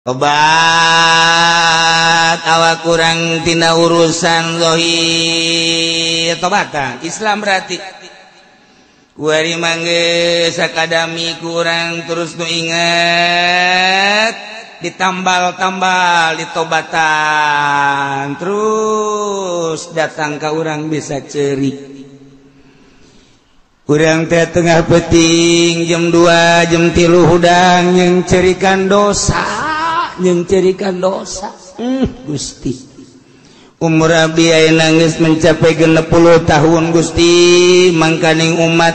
Obat awak kurang tina urusan zahir tobatan Islam berarti kuari mangge sakadami kurang terus nu inget ditambal-tambal ditobatan terus datang ka urang bisa cerik. Urang teh tengah peting jam 2 jam 3 hudang yang cerikan dosa, yang cerikan dosa. Gusti umur abdi ayeuna geus mencapai 60 tahun Gusti, mangkaning umat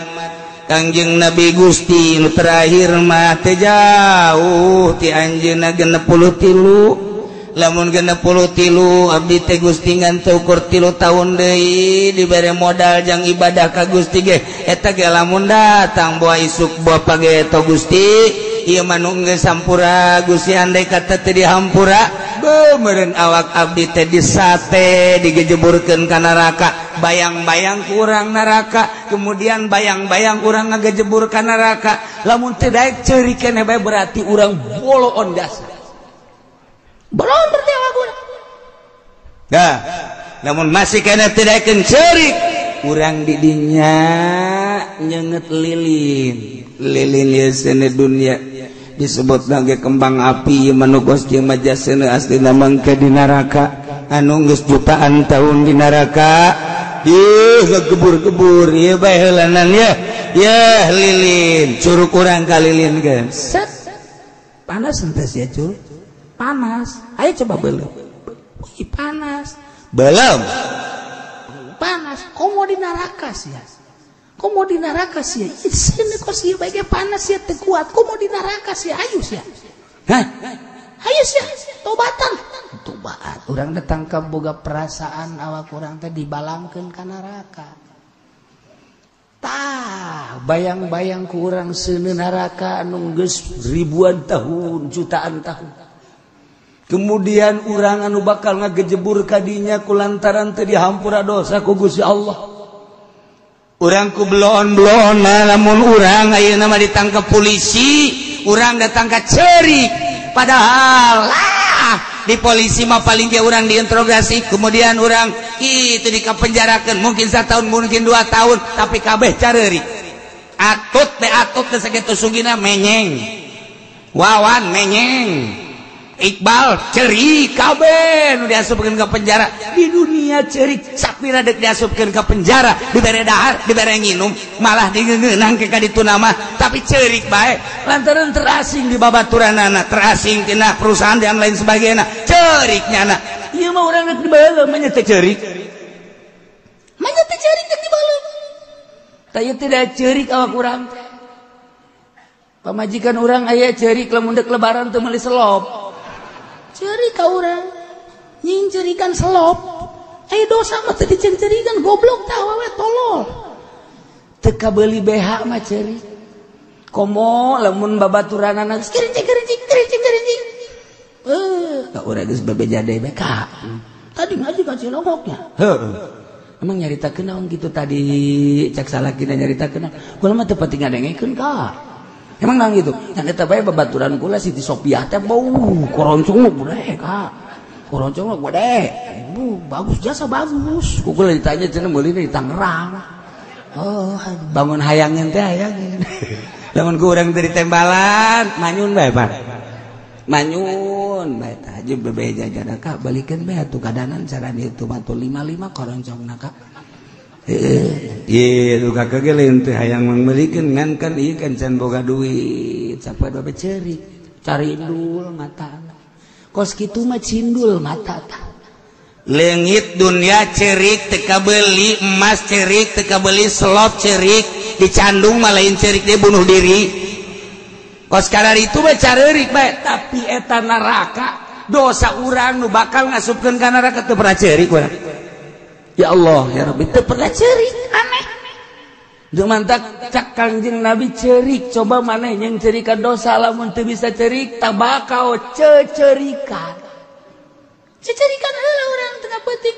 Kangjeng Nabi Gusti nu terakhir mah teh jauh ti anjeunna 63. Lamun 63 abdi teh Gusti ngan teu ukur 3 tahun deui dibere modal jang ibadah ka Gusti ge eta ge lamun datang boa isuk boa page to Gusti ieu mah nu geus sampura Gusti andai kata teu dihampura beuh meureun awak abdi teh disate digejeburkeun ka neraka, bayang-bayang kurang neraka, kemudian bayang-bayang urang ngagejebur ka neraka. Lamun teu daek ceurik keneh bae berarti urang boloon dasar. Belum berarti awak urang. Dah, namun masih kena tidak ceurik, urang di dinya nyenget lilin. Lilin ieu seuneu dunia disebut lagi kembang api manukos jeung majasena aslina mangke di neraka anu geus jutaan tahun di neraka. Ih ngegebur-gebur ieu bae heulanan ye. Yeuh lilin, curug urang ka lilin geus. Set. Panas henteu sia curug? Panas. Ayo coba belum. Wih, panas. Belum. Panas. Komo di neraka sia. Komo di neraka sia. Sini kok sia bae panas sia teu kuat. Komo di neraka sia. Ayo sia. Hah? Ayo sia. Tobatan. Tobat. Urang datang ka boga perasaan awak urang teh dibalangkeun ka neraka. Tah, bayang-bayang ku urang seuneu neraka anu geus ribuan tahun, jutaan tahun. Kemudian urang anu bakal ngagejebur kadinya kulantaran teu dihampura dosa ku Gusti Allah. Urang ku belon-belon lamun urang ayeuna mah ditangkap polisi, urang datang ka ceurik. Padahal lah di polisi mah paling ge urang diinterogasi, kemudian urang itu dikapenjarakeun mungkin 1 tahun, mungkin 2 tahun, tapi kabeh careurik. Atut teh atut teh sakitu sugina menyeng. Wawan menyeng. Iqbal cerik kabeh nu diasupkeun ka penjara di dunia cerik sapira deuk diasupkeun ka penjara dibere dahar dibere nginum malah digeungeunang ke ka ditu nama tapi cerik bae lantaran terasing di babaturanana terasing tina perusahaan dan lain sebagainya cerik nyana ieu mah urang deuk dibalem mah teh cerik mah teh cerik deuk dibalem tah ieu teh cerik awak urang pamajikan urang aya cerik lamun deuk lebaran teu meuli selop ceurik ka urang nyingcerikan selop aya dosa mah teu dicengcerikan goblok tah awewe tolol teu kabeuli BH mah ceurik komo lamun babaturanana geus kerincing kerincing kerincing kerincing ka urang geus bebeja deui bae ka tadi ngaji ka cilongoknya heuh emang nyaritakeun naon kitu tadi cak salakina nyaritakeun kula mah teu penting ngadengekeun ka emang nang gitu yang eta bae babaturan kula Siti Sopiah teh bau koroncong nu gede ka koroncong nu gede bu bagus jasa bagus ku kula ditanya cenah meulina di Tangerang oh bangun hayangin teh hayangin lamun ku urang teh ditembalan manyun bae Pak manyun bae tah jeung bebeja jana ka balikeun bae atuh kadanan cara ditu mah tuh 55 koroncongna ka ieu lu kakak ge lain teh hayang mangmeulikeun ngan kan ieu kan can boga duit sapoe bae ceurik carindul mata kos kitu mah cindul mata tah leungit dunia ceurik teu kabeuli emas ceurik teu kabeuli selop ceurik dicandung mah lain ceurik dia bunuh diri kos kararitu mah careurik bae tapi eta neraka dosa urang nu bakal ngasupkeun ka neraka teu pernah ceurik urang. Ya Allah ya Rabbi teu pernah ceurik aneh teu mantak cak Kangjeng Nabi ceurik coba maneh yang ceurikan dosa lamun teu bisa ceurik tabakau ceceurikan ceceurikan heula urang tengah peuting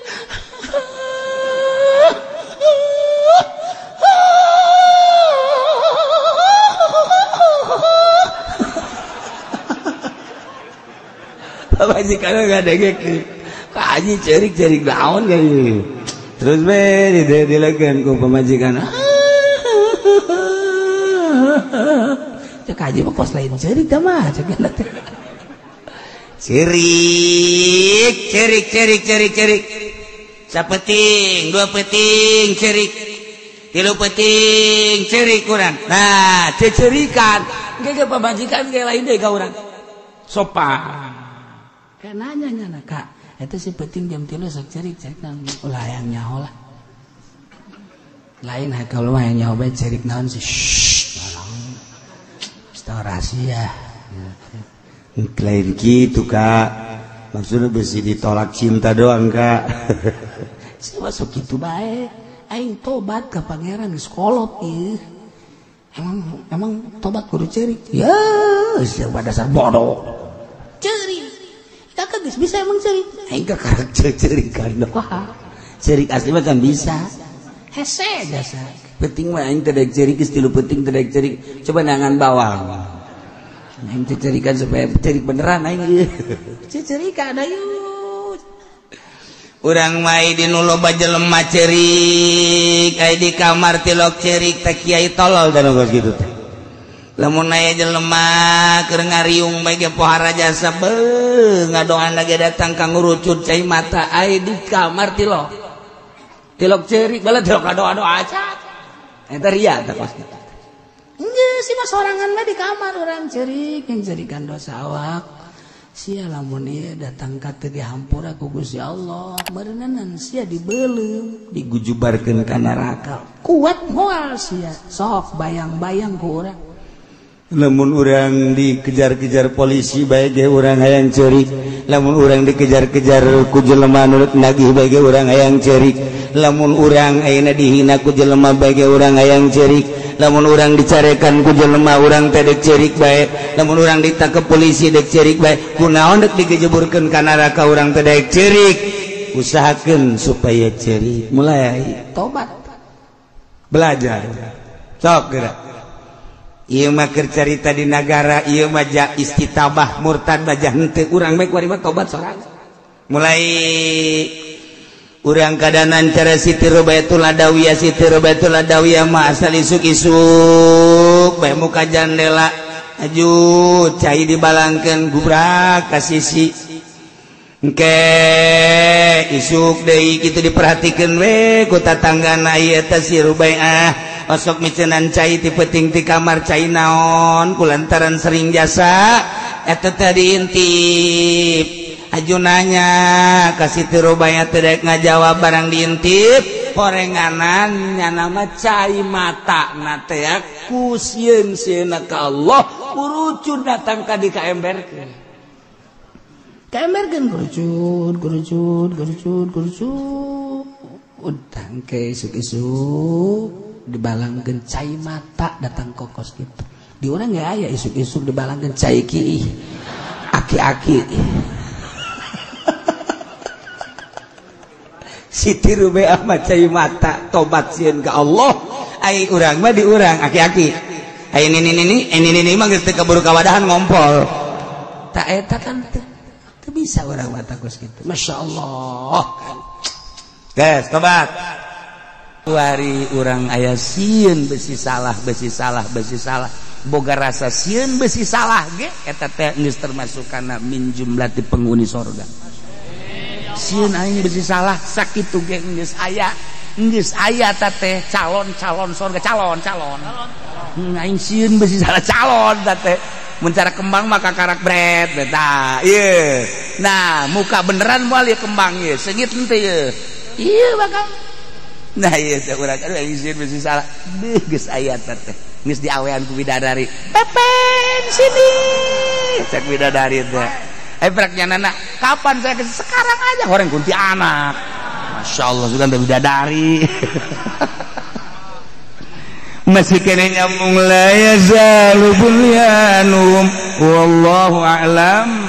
Pamajikan ngadengkeun ka haji ceurik-ceurik naon kali. Terus be dilekeun ku pamajikan. Cek haji mah kos lain ceurik tah mah cek teh. Cerik, cerik, cerik, cerik, cerik. Sapeting, dua peting, cerik. Tilu peting, cerik kurang. Nah, cecerikan. Ge pamajikan ge lain deui ka urang. Sopan. Kayak nanya nyana kak, eta si peting jam 3 sok cerik, cerik nang ulah hayang nyaho lah. Lain kalau mah hayang nyaho bae cerik naon sih. Shh, tolong. Rahasia. Lain gitu kak, maksudnya besi ditolak cinta doang kak. Saya masuk gitu bae, aing tobat ke pangeran geus kolot ieu. Emang tobat kudu ceurik. Ya, siapa dasar bodoh. Ceurik. Kakak geus bisa emang ceurik. Aing kakarek ceurikan doang. Ceurik asli mah kan bisa. Hese jasa. Penting mah aing teh daek ceurik geus tilu penting teh daek ceurik. Coba nangan bawang. Aing cecerikan supaya cerik beneran aing. Cecerikan ayo. Urang mah di nu loba jelema cerik, aya di kamar tilok cerik teh kiai tolol dan geus kitu teh. Lamun aya jelema keur ngariung bae ge pohara jasa beuh ngadoana ge datang ka ngurucut cai mata aya di kamar tilok. Tilok cerik bala tilok ngadoa-doa aja. Eta ria teh kos kitu. Geus si mah sorangan mah di kamar urang cerik yang cerikan dosa awak. Sia lamun ieu datang ka teu dihampura ku Gusti Allah, meureuneunan sia dibeuleum, digujubarkeun ka neraka. Kuat moal sia, sok bayang-bayang ku urang. Lamun urang dikejar-kejar polisi bae ge urang hayang ceurik, lamun urang dikejar-kejar ku jelema nu nagih bae ge urang hayang ceurik, lamun urang ayeuna dihina ku jelema bae ge urang hayang ceurik, lamun urang dicarekan ku jelema urang teh dek ceurik bae, lamun urang ditangkep polisi dek ceurik bae, kunaon dek digejeburkeun ka neraka urang teh dek ceurik. Usahakeun supaya ceurik, mulai tobat, belajar. Sok geura. Ieu mah keur carita di nagara, ieu mah ja istitabah murtad mah ja henteu urang bae kuari mah tobat sorangan. Mulai urang kadanan cara Siti Rubaitul Adawiyah, Siti Rubaitul Adawiyah mah asal isuk-isuk bae muka jandela aju cai dibalangkeun gubrak ka sisi. Engke isuk deui kitu diperhatikeun we ku tatanggana ieu teh si Rubaiah. Osok micenan cai ti peuting ti kamar cai naon kulantaran sering jasa eta teh diintip. Aju nanya ka Siti Rubaiah teh daek ngajawab barang diintip horenganan nyana mah cai mata na teh ku sieun-sieunna ka Allah kurucun datang ka di kaemberkeun. Kaemberkeun kurucun kurucun kurucun kurucun utang ke isuk-isuk dibalangkeun cai mata datang kokos gitu. Di urang ge aya isuk-isuk dibalangkeun cai ki aki-aki. Siti Rubaiah mah cai mata tobat sieun ka Allah, ai urang mah di urang aki-aki. Ai nini nini mah geus teu kaburu kawadahan ngompol. Ta eta kan teu bisa urang mah kos kitu. Masyaallah. Geus tobat. Hari urang aya sieun besi salah besi salah besi salah boga rasa sieun besi salah ge eta teh geus termasuk kana min jumlati penghuni sorga. Sieun aing besi salah sakitu ge geus aya ta teh calon-calon sorga calon-calon. Aing sieun besi salah calon ta teh mun cara kembang mah kakarak bret tah ieu. Nah muka beneran moal ieu kembang ieu seungit henteu ieu. Ieu bakal nah iya teh urang aduh aing sieun besi salah deuh geus aya teh geus diawean ku bidadari pepen sini cek bidadari teh prak nyanana kapan saya ke sekarang aja horeng kuntianak masyaallah sugan teh bidadari masih kene nyambung la yazalu bunyanum wallahu a'lam.